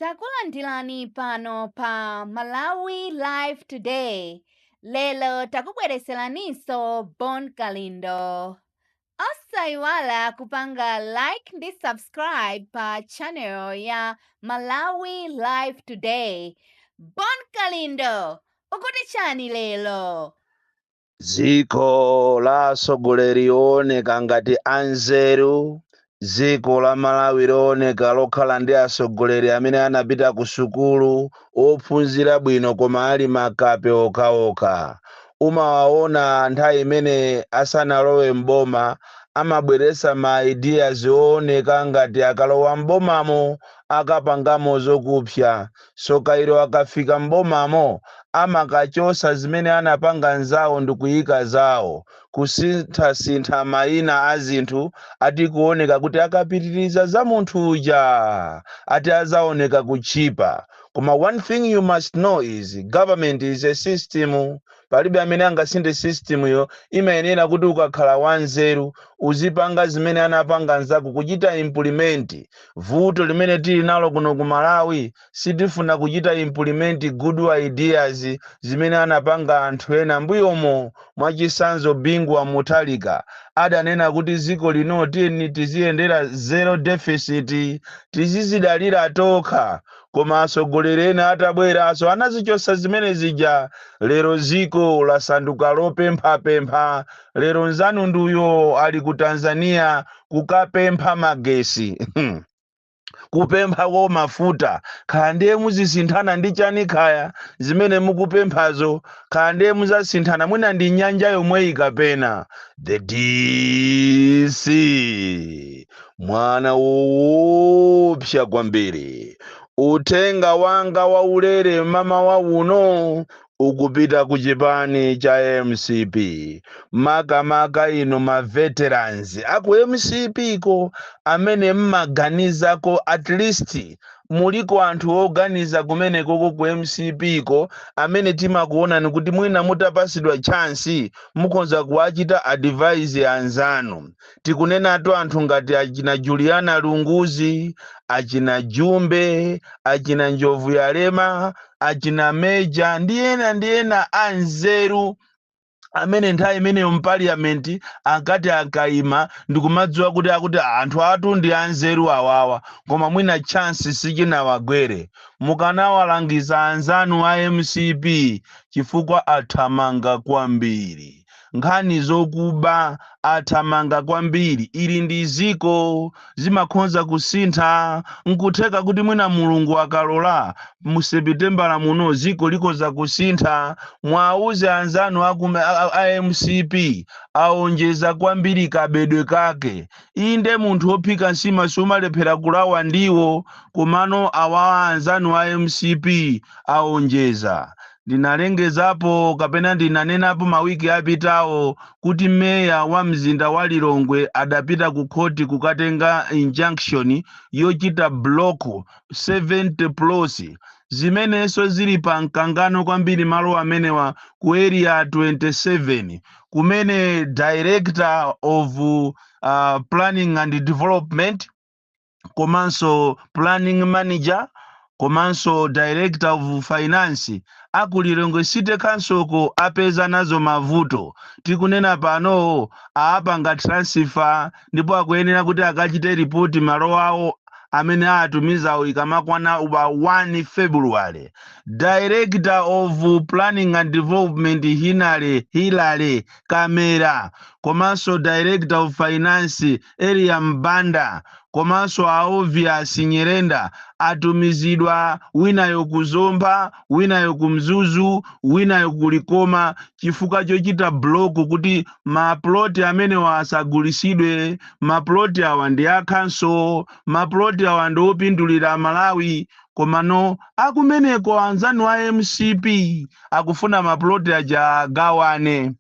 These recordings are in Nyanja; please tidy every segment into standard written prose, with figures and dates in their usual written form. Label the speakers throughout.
Speaker 1: Takulandirani pano pa Malawi Live Today. Lero takubwereseraninso Bon Kalindo. Osayiwala kupanga like ndi subscribe pa channel ya Malawi Live Today. Bon Kalindo, ukuti chani lero?
Speaker 2: Dziko la atsogoleri ooneka ngati anzeru, dziko la Malawi looneka lokhala ndi atsogoleri amene anapita ku sukulu, ophunzira bwino, koma ali makape okhaokha. Umawaona nthawi imene asanalowe mboma amabweretsa ma ideas ooneka ngati akalowa mbomamo akapangamo zokupsa. Sokairo akafika mbomamo amakachosa zimene anapanga nzawo ndikuyika zawo, kusinthasintha mayina a zinthu, ati kuoneka kuti akapitiriza za munthu uja ati azaoneka kuchipa. Koma one thing you must know is government is a system. Palibe amene angasinthe system yo. Imayenera kuti ukakhala wanzeru uzipanga zimene anapanga nzako, kuchita implement. Vuto limene tili nalo kuno ku Malawi, sitifuna kuchita implement good ideas zimene anapanga anthu ena mbuyomo. Mwachisanzo, Bingu wa Mutharika adanena kuti dziko lino tiyeni tiziyendera zero deficit, tizizidalira tokha. Koma atsogoleri ena atabweranso anazichosa zimene zija. Lero ziko lasanduka lopemphapempha. Lero nzanu nduyo ali ku Tanzania kukapempha magesi, kupemphako mafuta. Kaya ndiye muzisinthana ndi chani, kaya zimene mukupemphazo, kaya ndiye muzasinthana mwina ndi nyanja yomweyi kapena. The DC, mwana woopsa kwambiri. Uthenga wanga waulere mama wa uno ukupita ku chipani cha MCP, makamaka ino ma veterans aku MCP ko amene mmaganizako. At least muliko anthu oganiza kumenekoko ku MCP ko amene timakuonani kuti mwina mutapasidwa chance mukonza kuwachita advise anzanu. Tikunenatu anthu ngati achina Juliana Lunguzi, achina Jumbe, achina Njovu Yalema, achina Meja ndi ena ndi ena anzeru amene nthawi imeneyo mpaliyamenti ankati akayima ndikumadziwa kuti akuti anthu atu ndi anzeru awawa, koma mwina chance sichinawagwere. Mukanawalangiza anzanu a MCP, chifukwa athamanga kwambiri nkhani zokuba, athamanga kwambiri. Ili ndi ziko, zimakhonza kusintha. Nkutheka kuti mwina Mulungu akalola mu Sepitembala muno ziko likoza kusintha. Mwauze anzanu a MCP aonjeza kwambiri kabedwe kake. Inde, munthu wophika nsima sumalephera kulawa ndiwo, komano awawa anzanu a MCP aonjeza. Ndinalengezapo kapena ndinanenapo mawiki apitawo kuti meya wa mzinda wa Lilongwe adapita ku khoti kukatenga injunction yochita block 70 plus zimenenso zili pa mkangano kwambiri, malo amenewa ku Area 27, kumene director of planning and development komanso planning manager komanso director of finance aku Lilongwe City Council ko apeza nazo mavuto. Tikunena pano aapanga transfer ndipo akuyenera kuti akachite report malo awo amene atumizawo ikamakwana pa 1 February. Director of planning and development Hinale Hilale Kamera komanso director of finance Elia Mbanda komanso a Obvious Nyerenda atumizidwa, winayo kuzomba, winayo kumzuzu, winayo kulikoma, chifukwa chochita block kuti maploti amenewa asagulisidwe. Maploti awa ndi akhanso, maploti awa ndi opindulira Malawi, komano akumeneko anzanu a MCP akufuna maploti aja agawane.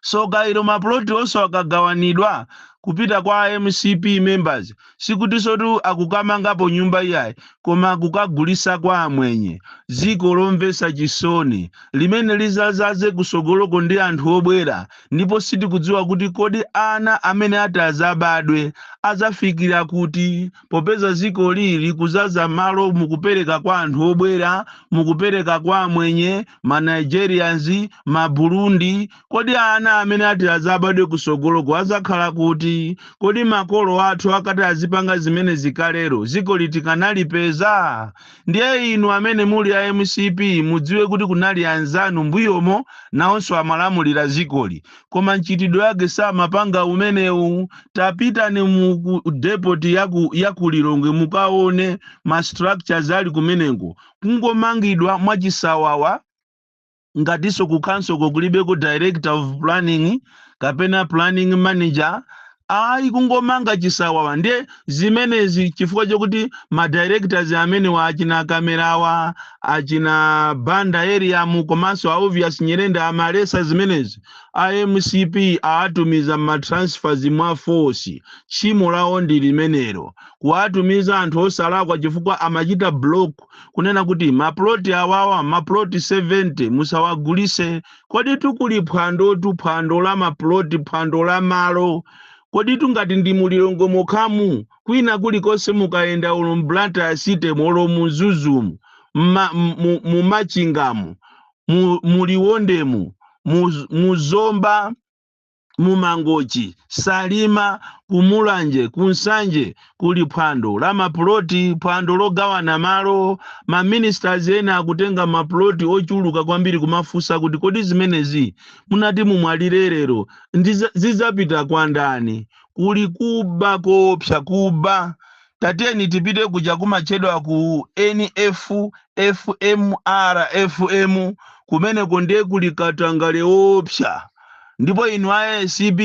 Speaker 2: So kairo maploti onse akagawanidwa, Kupita kwa MCP members sikutinso akukamangapo nyumba iyayi, koma akukagulisa kwa amwenye. Dziko lomvetsa chisoni limene lizazaze kusogoloko ndi anthu obwera, ndipo sitikudziwa kuti kodi ana amene ati azabadwe azafikira kuti, popeza dziko lili kuzaza malo mukupereka kwa anthu obwera, mukupereka kwa amwenye, ma Nigerians, ma Burundi. Kodi ana amene ati azabadwe kusogoloko azakhala kuti? Kodi makolo athu akati azipanga zimene zikalero, dziko litikanalipeza? Ndiye inu amene muli a MCP, mudziwe kuti kunali anzanu mbuyomo, nawonso amalamulira dzikoli, koma mchitidwe wake samapanga umenewu. Tapitani mu depot yaku Lilongwe, mukaone ma structures ali kumeneko, kungomangidwa mwachisawawa, ngatinso ku council kulibeko director of planning kapena planning manager. Ayi, kungomanga chisawawa. Ndiye zimenezi chifukwa chokuti ma directors amene wa achina Kamerawa, achina Banda area mu, komanso a Obvious Nyirenda amalesa zimenezi, a MCP aatumiza ma transfers mwa force. Tchimo lawo ndi limenelo, kuwatumiza anthu osalakwa, chifukwa amachita block kunena kuti maploti awawa, maploti 70, musawagulise. Kodi tukuli phwando tu, phwando la maploti, phwando la malo? Kodi tungati ndi mulilongo mokhamu? Kwina kulikonse mukayenda, ulo m'Blantyre city, molo muZuzumu, mumachingamu, muliwondemu, muzomba, mumangochi, Salima, kumulanje, kunsanje, kuli phwando la maploti, phwando logawana malo. Maministers ena akutenga maploti ochuluka kwambiri, kumafunsa kuti kodi zimenezi munati mumwalire lero, zidzapita kwa ndani? Kuli kuba koopsa, kuba. Tatiyeni tipite kuja kumachedwa ku NF FMR FM, kumeneko ndiye kuli katangale opsa. Ndipo inu a ACB,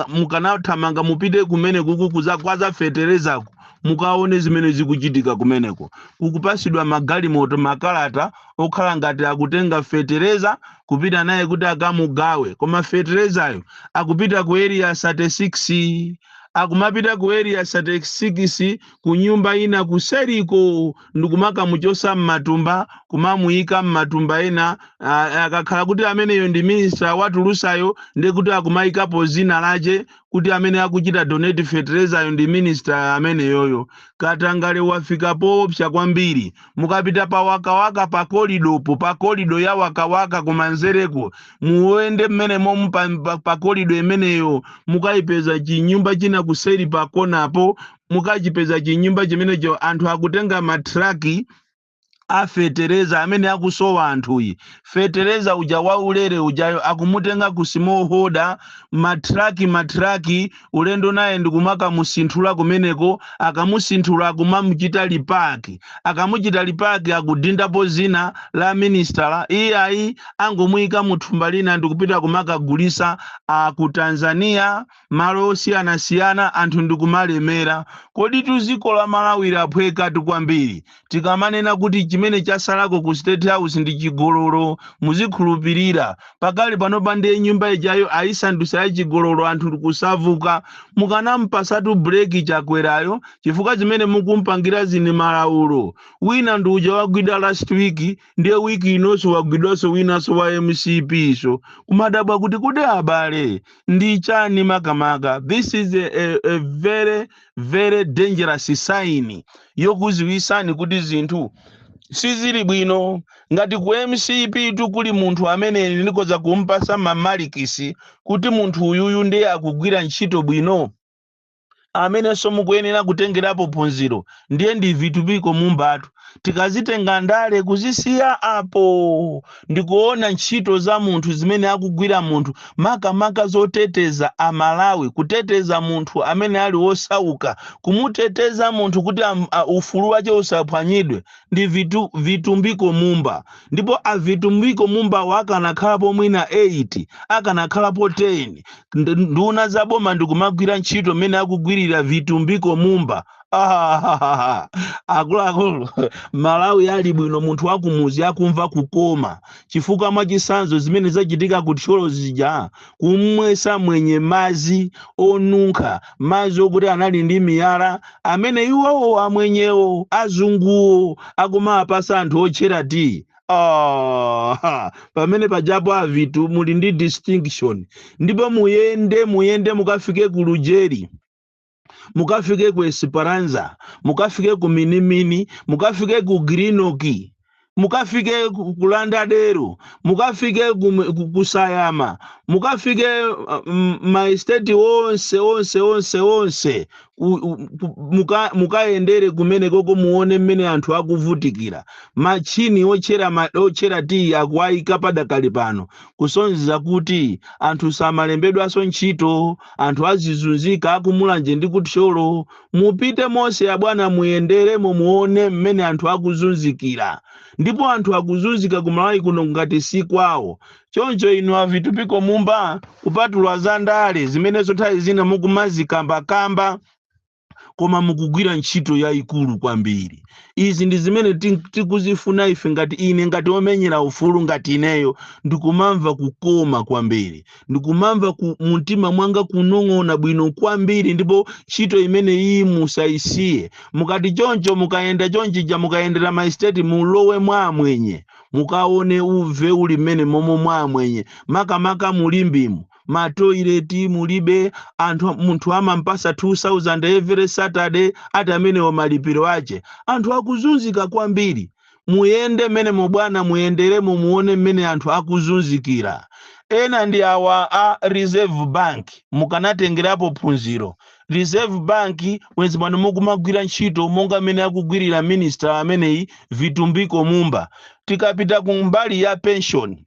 Speaker 2: mukanathamanga mupite kumene kuku kwaza feterezako, mukaone zimene zikuchitika kumeneko. Kukupasidwa magalimoto makalata okhala ngati akutenga fetereza kupita naye kuti akamugawe, koma feterezayo akupita ku Area 36. Akumapita ku Area 36, ku nyumba ina kuseriko, ndikumakamuchosa mmatumba, kumamuyika mmatumba ena. Akakhala kuti ameneyo ndi minister watulusayo, ndiye kuti akumayikapo zina lache kuti amene akuchita donate fertilizer ndi minister ameneyoyo. Katangale wafika poopsa kwambiri. Mukapita pa Wakawaka, pa kolidopo, pa corridor ya Wakawaka kumanzereko, muwende mmene momu pa corridor imeneyo, mukayipeza chinyumba china kuseri pa konapo. Mukachipeza chinyumba chimenecho, anthu akutenga matraki afetereza amene akusowa anthuyi, fetereza uja waulere ujayo, akumutenga ku smallholder, matraki matraki, ulendo naye ndikumakamusinthula kumeneko. Akamusinthula, akumamuchita repack. Akamuchita repack, akudindapo zina la ministala. Iyayi, angomuyika muthumba lina ndikupita kumakagulisa ku Tanzania, malo osiyanasiyana, anthu ndikumalemera. Kodi tuziko la Malawi laphwekatu kwambiri. Tikamanena kuti chimene chasalako ku State House ndi chigololo, muzikhulupirira. Pakali panopa ndiye nyumba ijayo ayisandusa yachigololo, anthu ndikusavuka. Mukanampasatu break Chakwerayo, chifukwa chimene mukumpangira zini malaulo. Wina ndi uja wagwidwa last week, ndiye wiki inonso wagwidwanso winanso wa MCP. So kumadabwa kuti kodi abale ndi chani makamaka? This is a very very dangerous sign yokuziwisani kuti zinthu sizili bwino. Ngati ku MCP tukuli munthu amene ndikoza kumpasa mamalikisi kuti munthu uyuyu ndiye akugwira ntchito bwino, amenenso mukuyenera kutengerapo phunziro, ndiye ndi Vitumbiko Mumbatu. Tikazitenga ndale kuzisiya apo, ndikuona ntchito za munthu zimene akugwira munthu, makamaka zoteteza Amalawi, kuteteza munthu amene ali wosauka, kumuteteza munthu kuti ufulu wake usaphwanyidwe, ndi Vitumbiko Mumba. Ndipo a Vitumbiko Mumba akanakhalapo mwina 8, akanakhalapo 10 nduna za boma ndikumagwira ntchito mmene akugwirira Vitumbiko Mumba, Ah, akuluakulu, Malawi ali bwino, munthu wakumuzi akumva kukoma, chifukwa mwachisanzo zimene zachitika ku Thyolo zija, kumwesa mwenye mazi onunkha, mazi okuti anali ndi miyala amene iwowo amwenyewo azunguwo akumapasa anthu otchera tii. Ah, pamene pajapo avitu muli ndi distinction. Ndipo muyende, muyende mukafike ku Lujeri, mukafike ku Esperanza, mukafike ku Minimini, mukafike ku Greenock, mukafike ku Landadero, mukafike ku Sayama, mukafike ma estate onse onse onse onse, mukayendere kumene koko, muone mmene anthu akuvutikira. Machini otchera otchera tiyi akuwayika padakali pano, kusonyeza kuti anthu samalembedwanso ntchito, anthu azizunzika akuMulanje ndi kuThyolo. Mupite monse abwana, muyenderemo, muone mmene anthu akuzunzikira. Ndipo anthu akuzunzika kuMalawi kuno ngati si kwawo. Choncho inu aVitupiko Mumba, kupatula za ndale zimenezo nthawi zina mukumazikambakamba, koma mukugwira ntchito yayikulu kwambiri. Izi ndi zimene tikuzifuna ife. Ngati ine, ngati omenyera ufulu, ngati ineyo, ndikumamva kukoma kwambiri, ndikumamva mumtima mwanga kunong'ona bwino kwambiri. Ndipo ntchito imene iyi musayisiye. Mukati choncho, mukayenda chonchija, mukayendera ma estate, mulowe mwa amwenye, mukaone uve uli mmene momwe mwa amwenye, makamaka muLimbimu, ma toilet mulibe. Anthu, munthu amampasa 2000 every Saturday, ati amenewo malipiro ache. Anthu akuzunzika kwambiri. Muyende mmene mubwana, muyenderemo, muone mmene anthu akuzunzikira. Ena ndi awa a Reserve Bank, mukanatengerapo phunziro. Reserve Bank mwezi pano mukumagwira ntchito monga mmene akugwirira minister ameneyi Vitumbiko Mumba. Tikapita ku mbali ya pension,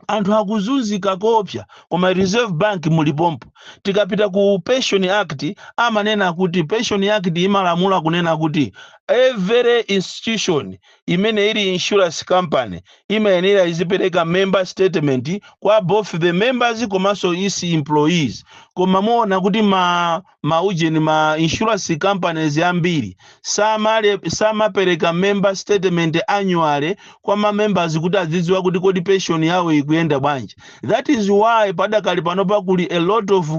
Speaker 2: anthu akuzunzika kopsa, koma Reserve Bank mulipompo. Tikapita ku Pension Act, amanena kuti Pension Act imalamula kunena kuti every institution imene ili insurance company imayenera izipereka member statement kwa both the members komanso its employees. Koma muona kuti ma maujeni, ma insurance companies ambiri samapereka member statement annually kwa ma members kuti azidziwa kuti kodi pension yawo ikuyenda bwanji. That is why padakali panopa kuli a lot of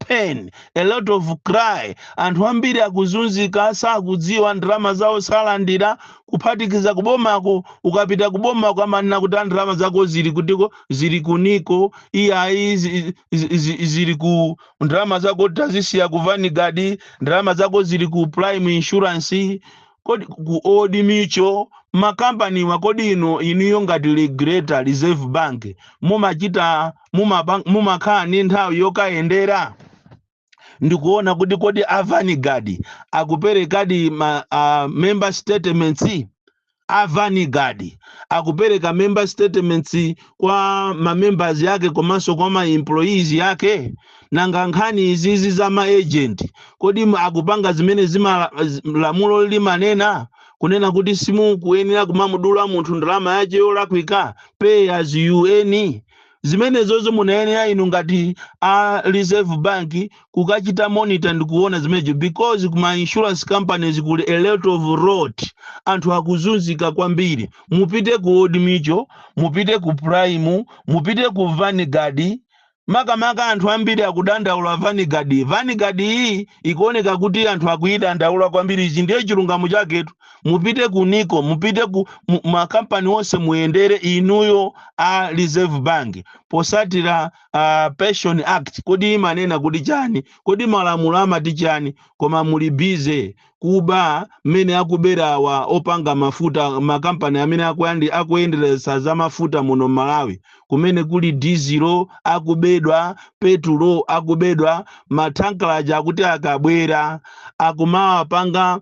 Speaker 2: pain, a lot of cry. Anthu ambiri akuzunzika, sakudziwa, ndalama zawo salandira, kuphatikiza kubomako. Ukapita kubomako amanena kuti ndalama zako zili kutiko, zili kuniko, iyayi, zili ku, ndalama zako tazisiya ku Vanguard, ndalama zako zili ku Prime Insurance, kodi ku Old Mutual, makampaniwa. Kodi inu, inuyo ngati regulator, Reserve Bank, mumachita mumakhala ndi nthawi yokayendera ndikuona kuti kodi a Vanguard akuperekadi ma member statements? A Vanguard akupereka member statements kwa ma members yake komanso kwa ma employees yake? Nanga nkhani izizi za ma agent, kodi akupanga zimene zima lamulo limanena kunena kuti simukuyenera kumamudula munthu ndalama yache yolakwika, pay as you earn? Zimenezozo munayenera inu ngati a Reserve Bank kukachita monitor ndikuona zimenezo, because kuma insurance companies kuli a lot of rot, anthu akuzunzika kwambiri. Mupite ku Old Mutual, mupite ku Prime, mupite ku Vanguard. Makamaka anthu ambiri akudandaula Vanguard. Vanguard iyi ikuoneka kuti anthu akuyidandaula kwambiri. Ichi ndiye chilungamo chaketu. Mupite ku Nico, mupite ku makampani onse, muyendere inuyo a Reserve Bank posatira Pension Act, kodi imanena kuti chani? Kodi malamulo amati chani? Koma muli busy kuba mmene akubera awa opanga mafuta, makampani amene akuyenderesa za mafuta muno Malawi, kumene kuli dizilo akubedwa, petulo akubedwa, matankalaja akuti akabwera akumawapanga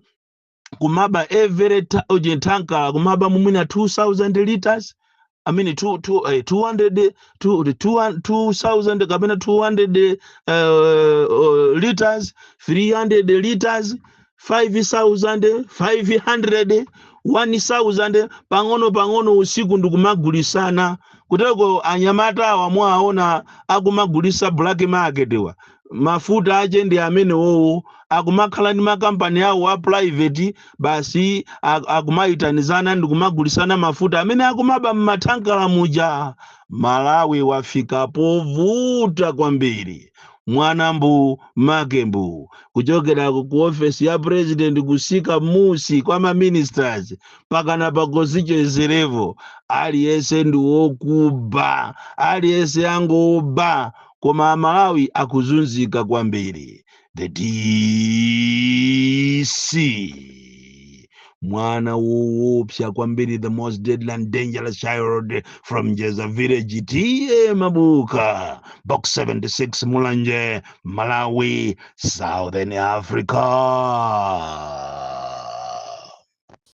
Speaker 2: kumaba every uje tankala, kumaba mumwina 2000 liters, I mean, 200, 2000 kapena 200 liters, 300 liters, 5500, 1000, pang'ono pang'ono usiku ndikumagulisana kuteko. Anyamata awa mwaona akumagulisa black market wa. Mafuta ache ndi amenewowo. Akumakhala ndi makampani awo a private basi, akumayitanizana ndi kumagulisana mafuta amene akumaba mmathankala muja. Malawi wafika povuta kwambiri. Mwanambu makembu, kuchokera ku ofesi ya president kusika musi kwa maministers pakana pa constituency level, aliyense ndi wokuba, aliyense angoba, koma Amalawi akuzunzika kwambiri. The DC, mwana woopsa kwambiri, the most deadly and dangerous child from Jeza village, T/A Mabuka, Box 76, Mulanje, Malawi, Southern Africa.